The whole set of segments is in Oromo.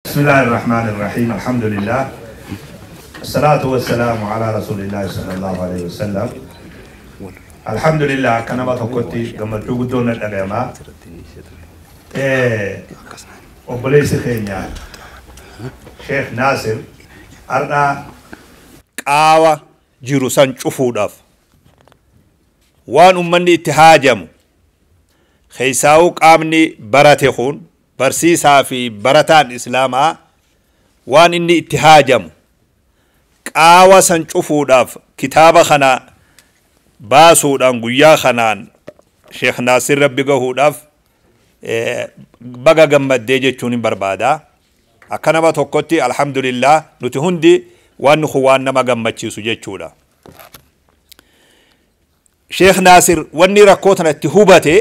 بسم الله الرحمن الرحيم الحمد لله الصلاة والسلام على رسول الله صلى الله عليه وسلم الحمد لله كان ما تقولتي قمت تقولون الأجمع obboleessi keenya Sheekh Naasir har'a qaawa jiru san cufuudhaaf waan ummanni itti haajamu keessaa'uu qaamni barate kun barsiisaa fi barataan islaamaa waan inni itti haajamu qaawa san cufuudhaaf kitaaba kana baasuudhaan guyyaa kanaan Sheekh Naasir Rabbi gahuudhaaf baga gammaddee jechuun hin barbaada. Akka nama tokkotti alhamdulillah nuti hundi waan kun waan nama gammachiisu jechuudha. Sheekh Naasir wanni rakkoo tana itti hubate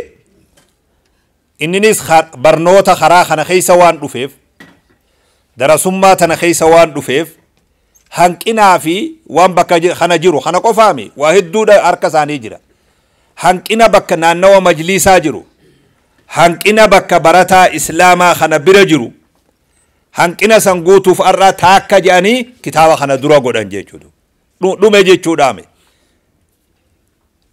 inninis barnoota karaa kana keessa waan dhufeef darasummaa tana keessa waan dhufeef hanqinaa fi waan bakka kana jiru kana qofaami waa hedduudha harka isaanii jira. Hanqina bakka naannawa majliisaa jiru, hanqina bakka barataa islaamaa kana bira jiru, hanqina san guutuuf har'a taakka jedhanii kitaaba kana dura godhan jechuudha. Dhume jechuudhaame.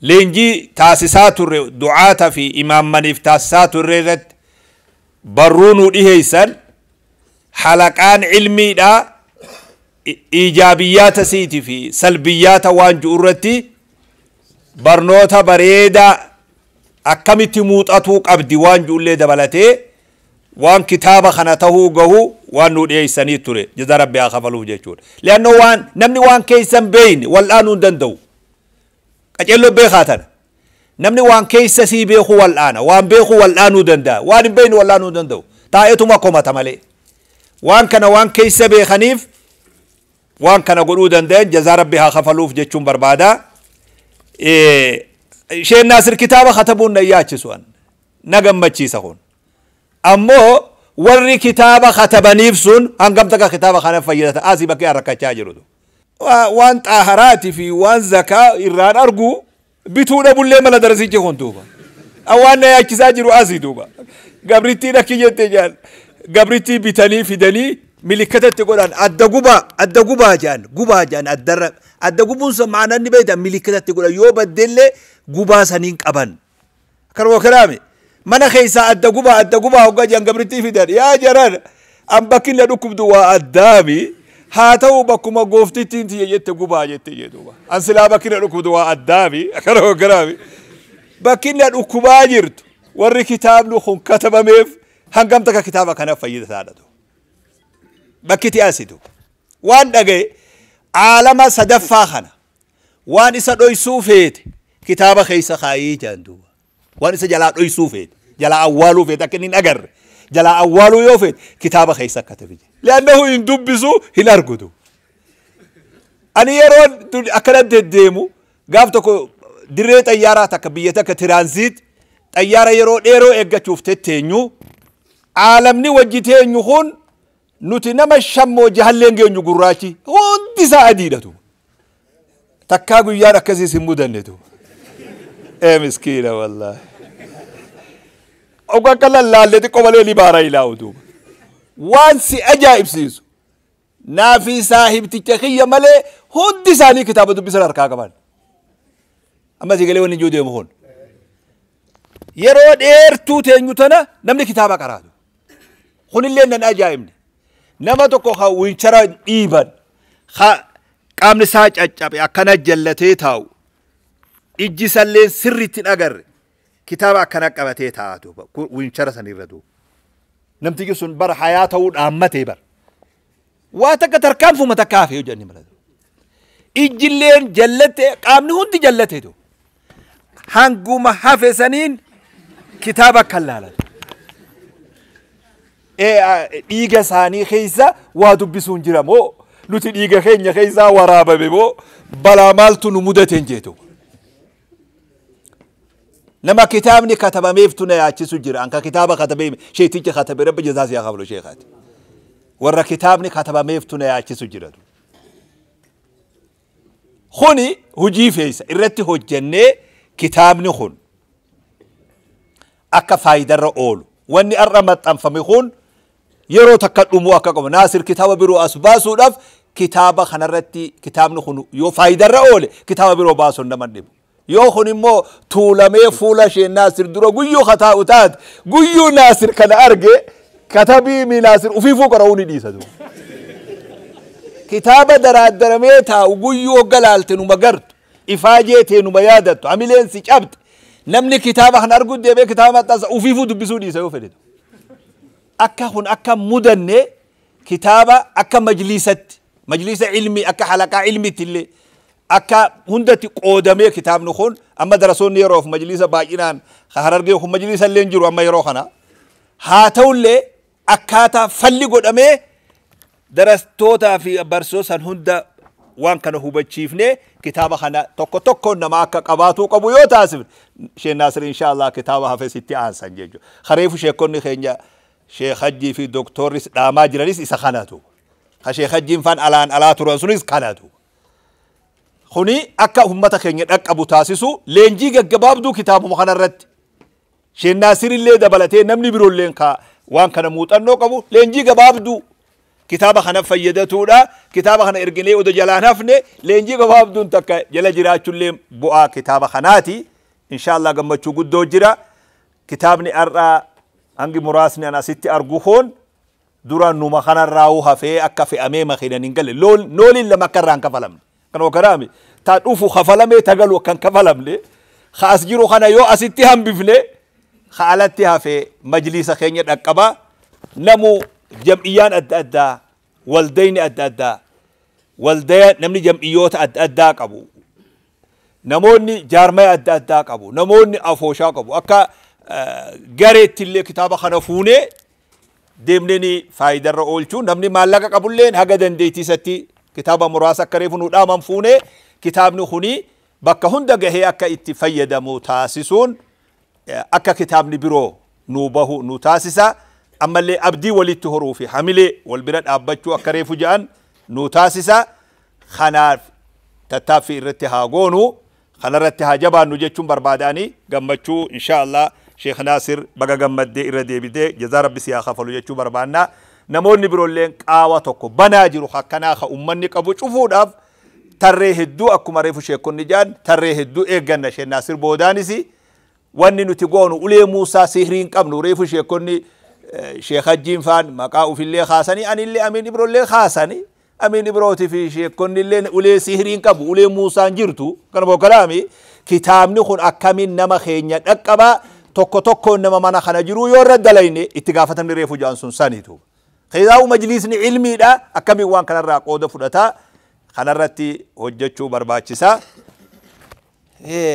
Leenjii taasisaa turre du'aata fi imaammaniif taasisaa turre irratti barruu nuu dhiheessan halaqaan ilmiidhaa ijaabiyyaata siitii fi salbiyyaata waan jiru irratti barnoota bareedaa akkamitti muuxatuu qabdi waan jiruullee dabalatee waan kitaaba kana tahuu gahu waan nuu dhiyeessanii ture jaza rabbi haa kafaluuf jechuudha. Leannoo waan namni waan keessan beeyne wal'aanuu hin danda'u. Qaceelloo beekaa tana. Namni waan keessa sii beeku wal'aana, waan beeku wal'aanuu danda'a, waan hin beekne wal'aanuu hin danda'u. Taa'eetuma komata malee. Waan kana waan keessa beekaniif waan kana godhuu danda'an jazaa rabbi haa kafaluuf jechuun barbaada. Sheekh Naasir kitaaba katabuun na yaachisu an na gammachiisa kun. Ammoo warri kitaaba katabaniif sun hangam takka kitaaba kana fayyadata asii bakkee rakkachaa jiru. Waan xaaharaatii fi waan zakaa irraan argu bituu dhabullee mala darasichi kun duuba. Waan na yaachisaa jiru asii duuba. Gabrittii dhakki jette jaal. Gabrittii bitanii fidanii milikkatatti godhan adda gubaa jaan gubaa jaan addarra adda gubuun sun ma'anaan ni beektan milikkatatti godhan yoo baddeellee gubaa saniin qaban. Akkanuma karaame mana keessaa adda gubaa hoggaa jaan gabrittii fidan yaa jaran an bakki na dhukkubdu waa addaami haa ta'u bakkuma gooftittiin tiyya jette gubaa jette jedhuuba. An silaa bakki na dhukkubdu waa addaami akkanuma karaame bakki na dhukkubaa jirtu warri kitaabni kun katabameef hangam takka kitaaba kana fayyadataadha. Bakki tiyaasitu waan dhagaye aalama sadaffaa kana waan isa dhoysuu feete kitaaba keessa kaayee jaan duuba. Waan isa jalaa dhoysuu feete jalaa awwaaluu feete akka inni hin agarre jalaa awwaaluu yoo feete kitaaba keessa katabi. Leannahu hin dubbisu hin argutu. Ani yeroo akkana deddeemu gaaf tokko dirree xayyaaraa takka biyya takka tiraanziit xayyaara yeroo dheeroo eeggachuuf tetteenyu aalamni wajji teenyu kun nuti nama shammoo jahalleen geenyu gurraachi hundi isaa adiidha. Takkaa guyyaan akkasiis hin mudannetu. Miskiina wallaahi. Ogaa akka lallaallee xiqqoo malee libaara ilaalu duuba. Waan si ajaa'ibsiisu naafi saahibticha kiyya malee hundi isaanii kitaaba dubbisan harkaa qaban. Amma si galee wanni ijoo deemu kun. Yeroo dheertuu teenyu tana namni kitaaba qaraatu. Kunillee nan ajaa'ibne. Nama tokko ka winchara dhiiban ka qaamni isaa caccabe akkana jallatee taa'u ijji isallee sirriitti hin agarre kitaaba akkana qabatee taa'a duuba winchara sanirra duuba. Namtichi sun bara hayaa ta'uu dhaammatee bara. Waa takka tarkaanfuma takka hafe yoo jenni mala. Ijjilleen jallatte qaamni hundi jallatee duuba. Hanguma hafe saniin kitaaba akka laalan. Dhiiga isaanii keessa waa dubbisuun jira moo nuti dhiiga keenya keessaa waraabame moo balaa maaltu nu mudateen jeetu. Nama kitaabni katabameeftu na yaachisu jira. Anka kitaaba katabee sheeticha katabe rabbi jazaa siyaa qablu sheekaati. Warra kitaabni katabameeftu na yaachisu jira. Kuni hojii feesa irratti hojjennee kitaabni kun akka faayidarra oolu. Wanni har'a maxxanfame kun Yeroo takka dhumuu akka qabu Naasir kitaaba biroo as baasuudhaaf kitaaba kanarratti kitaabni kun yoo faayidarra oole kitaaba biroo baasuun nama dhibu. Yoo kun immoo tuulamee fuula ishee Naasir dura guyyuu kataa'u taate guyyuu Naasir kana arge katabii mi Naasir ufiifuu qara'uu ni dhiisa. Kitaaba daraaddaramee taa'u guyyuu hogga laalte numa gartu ifaajee tee numa yaadattu hamileen si cabte namni kitaaba kana argu deebee kitaaba maxxansa ufiifuu dubbisuu dhiisa yoo fedhe. Akka kun akka mudanne kitaaba akka majliisatti majliisa ilmi akka halaqaa ilmiitti illee akka hundatti qoodamee kitaabni kun amma darasoonni yeroof majliisa baay'inaan Harargee kun majliisa illee hin jiru amma yeroo kana haa ta'ullee akkaataa falli godhamee darastootaa fi barsiisan hunda waan kana hubachiifnee kitaaba kana tokko tokkoon nama akka qabaatuu qabu yoo taasifne Sheekh Naasir inshaallah kitaaba hafe sitti aansan jechuudha. Kareefu sheekonni keenya Sheekh Hajjii fi Dooktorris dhaamaa jiranis isa kanatu. Ka Sheekh Hajjiin faan alaan alaa turan sunis kanatu. Kuni akka ummata keenya dhaqqabu taasisu leenjii gaggabaabduu kitaabuma kanarratti. Sheekh Naasir illee dabalatee namni biroolleen ka waan kana muuxannoo qabu leenjii gabaabduu kitaaba kana fayyadatuudha. Kitaaba kana erginee odoo jalaan hafne leenjii gabaabduun takka jala jiraachuullee bu'aa kitaaba kanaati. Inshaallah gammachuu guddoo jira. Kitaabni har'aa hangi muraasni an asitti argu kun dura numa kanarraa'uu hafee akka fe'amee makiinan hin galle nooliin lama akka irraa hin kafalamne. Kanuma karaami ta dhufu kafalamee ta galu akka hin kafalamne ka as jiru kana yoo asitti hambifne ka alatti hafee majliisa keenya dhaqqaba namu jam'iyyaan adda addaa waldayni adda addaa waldaya namni jam'iyyoota adda addaa qabu namoonni jaarmaya adda addaa qabu namoonni afooshaa qabu akka gareetti illee kitaaba kana fuunee deemnee faayidarra oolchuu namni maallaqa qabulleen haga dandeettiisatti kitaaba muraasa akka reefu nu dhaaman fuunee kitaabni kuni bakka hunda gahee akka itti fayyadamu taasisuun akka kitaabni biroo nu bahu nu taasisa. Ammallee abdii walitti horuu fi hamilee wal bira dhaabbachuu akka reefu ja'an nu taasisa. Kanaaf tattaaffii irratti haa goonu kanarratti haa jabaannu jechuun barbaadanii gammachuu inshaallah Sheekh Naasir baga gammaddee irra deebitee jazaa rabbi si haa kafalu jechuu barbaanna. Namoonni biroolleen qaawa tokko banaa jiru akkanaa ka ummanni qabu cufuudhaaf tarree hedduu akkuma reefu sheekonni ja'an tarree hedduu eegganna Sheekh Naasir boodaanis wanni nuti goonu ulee Muusaa sihrii hin qabnu reefu sheekonni Sheekh Hajjiin faan maqaa ufillee kaasanii anillee Amiin Ibroollee kaasanii Amiin Ibrootii fi sheekonni illee ulee sihrii hin qabu ulee Muusaan jirtu kana bokkalaami kitaabni kun akkamiin nama keenya dhaqqabaa tokko tokkoon nama mana kana jiru yoo irra dalayne itti gaafatamni reefu ja'an sun saniitu. Keessaa majliisni ilmiidha akkamiin waan kanarraa qooda fudhataa kanarratti hojjechuu barbaachisa.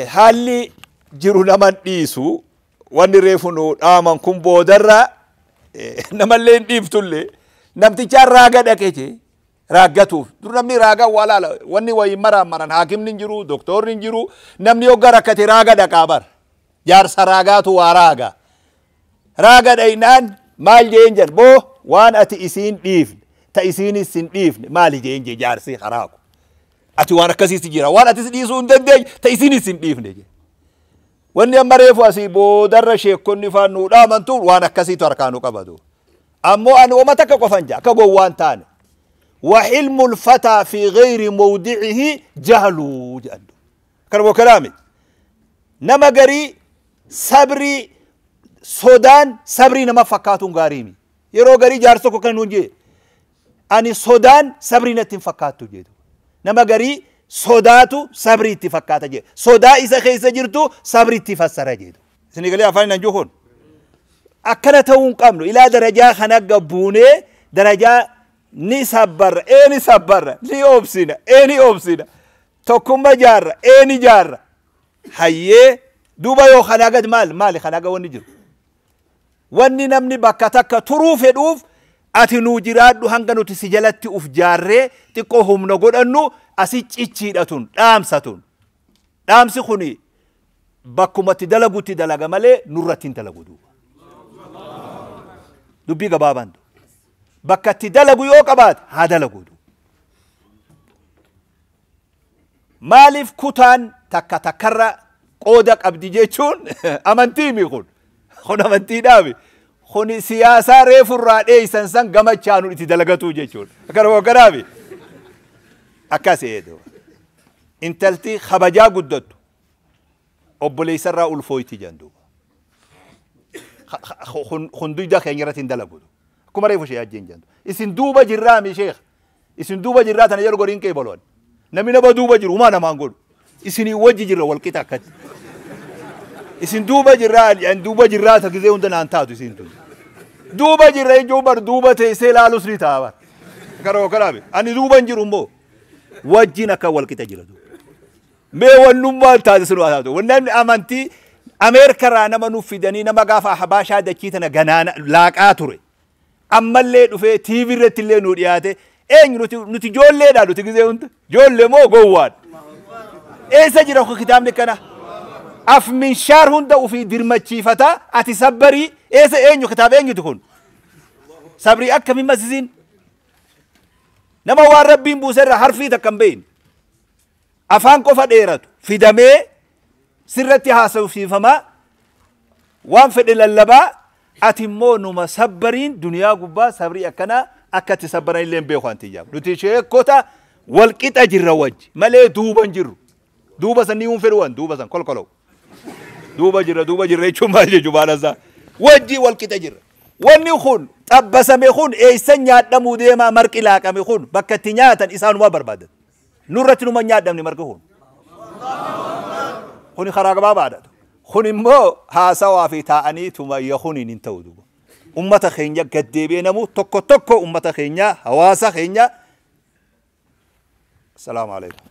Haalli jiru naman dhiisu wanni reefu nu dhaaman kun boodarra namallee hin dhiiftullee namtichaan raaga dhaqeete raaggatuuf dur namni raaga walaala wanni wayii maraan maran haakimni hin jiru doktorri hin jiru namni yogga rakkate raaga dhaqaa bara jaarsa raagaatu waa raaga raaga dhaynaan maal jeen jedhan boo waan ati isiin dhiifne ta isiinis hin dhiifne maali jeen jee jaarsi haraaku ati waan akkasiisti jira waan atis dhiisuu hin dandeenye ta isiinis hin dhiifne jee wanni amma reefu asii boodarra sheekonni faan nuu dhaamantu waan akkasiitu harkaa nu qabatu ammoo ani wama takka qofan jaa akka gowwaan taane وحلم الفتى في غير موضعه جهل جهل كان كلامي نما غري صبري سودان صبري نما فكاتون غاريمي يرو غري جارسو كان نونجي اني سودان صبري نتين فكاتو جيدو نما غري صداتو صبري اتفقاتا جي صدا إذا خيس جرتو صبري اتفسر جيدو سنقلي أفاني ننجوهون أكنتون قملو إلى درجة خنق بوني درجة ni sabbarra eeni sabbarra ni obsina eeni obsina tokkumma jaarra eeni jaarra hayyee duuba yoo kanaa gad maal maali kanaa gad wanni jiru wanni namni bakka takka turuu fedhuuf ati nuu jiraadhu hanga nuti si jalatti uf jaarree xiqqoo humna godhannu asi cicciidha tun dhaamsa tun dhaamsi kuni bakkumatti dalagutti dalaga malee nurratti hin dalagu duuba dubbii gabaabaan bakkatti dalagu yoo qabaate haa dalagu maaliif kutaan takka takkarra qooda qabdi jechuun amantii mi kun kun amantiidhaami Kuni siyaasaa reefurraa dheeysan san gamachaanu itti dalagatuu jechuudha. Akkana kanaafi akkas eedu. Intalti kabajaa guddattu obboleessarraa ulfooyti jedhan duuba. Kun duyda keenya irratti hin dalagu. Akkuma reefu ishee ajjeen jedhan. Isin duuba jirraa mi sheekh? Isin duuba jirraa tana jedhu goriin kee boloon. Namni nama duuba jiru humaa namaan godhu. Isinii wajji jirra walqixa akkatti. Isin duuba jirraa duuba jirraa ta gizee hunda naan taatu isin tun. Duuba jirra jechuun bar duuba teessee ilaalus ni ta'a bar. Karoo kanaafi ani duuba hin jiru immoo wajjin akka walqixa jira duuba. Mee wannummaan taate sun waa taatu. Namni amantii Ameerikarraa nama nuuf fidanii nama gaafa Habaashaa dachii tana ganaana laaqaa ture. Ammallee dhufee TV irratti illee nu dhiyaate eenyu nuti ijoolleedha nuti gizee hunda. Ijoollee moo gowwaadha. Eessa jira kun kitaabni kana? Af minshaar hunda ofii dirmachiifata ati sabbarii eessa eenyu kitaaba eenyuti kun? Sabrii akkamiin masisiin? Nama waan rabbiin buuse irra harfii takka hin beekne. Afaan qofa dheeratu fidamee sirratti haasofsiifamaa waan fedhe lallabaa ati immoo numa sabbariin duniyaa gubbaa sabrii akkanaa akka itti sabbaran illee hin beeku anti jaam. Nuti sheekota walqixa jirra wajji malee duuba hin jirru. Duuba san ni hin fedhuwan duuba san kolkoloo. Duuba jirra duuba jirra jechuun maal jechuu baalasaa. Wajji walqixa jirra. Wanni kun xabbasame kun eessan nyaadhamuu deemaa marqi laaqame kun bakka itti nyaatan isaanuma barbaadan. Nurratti numa nyaadhamne marqi kun. Kuni karaa gabaabaadha. Kun immoo haasawaa fi taa'anii tumayya kuniin hin ta'u duuba. Ummata keenya gaddeebi'ee namu tokko tokko ummata keenya hawaasa keenya. Assalaamu alaikum.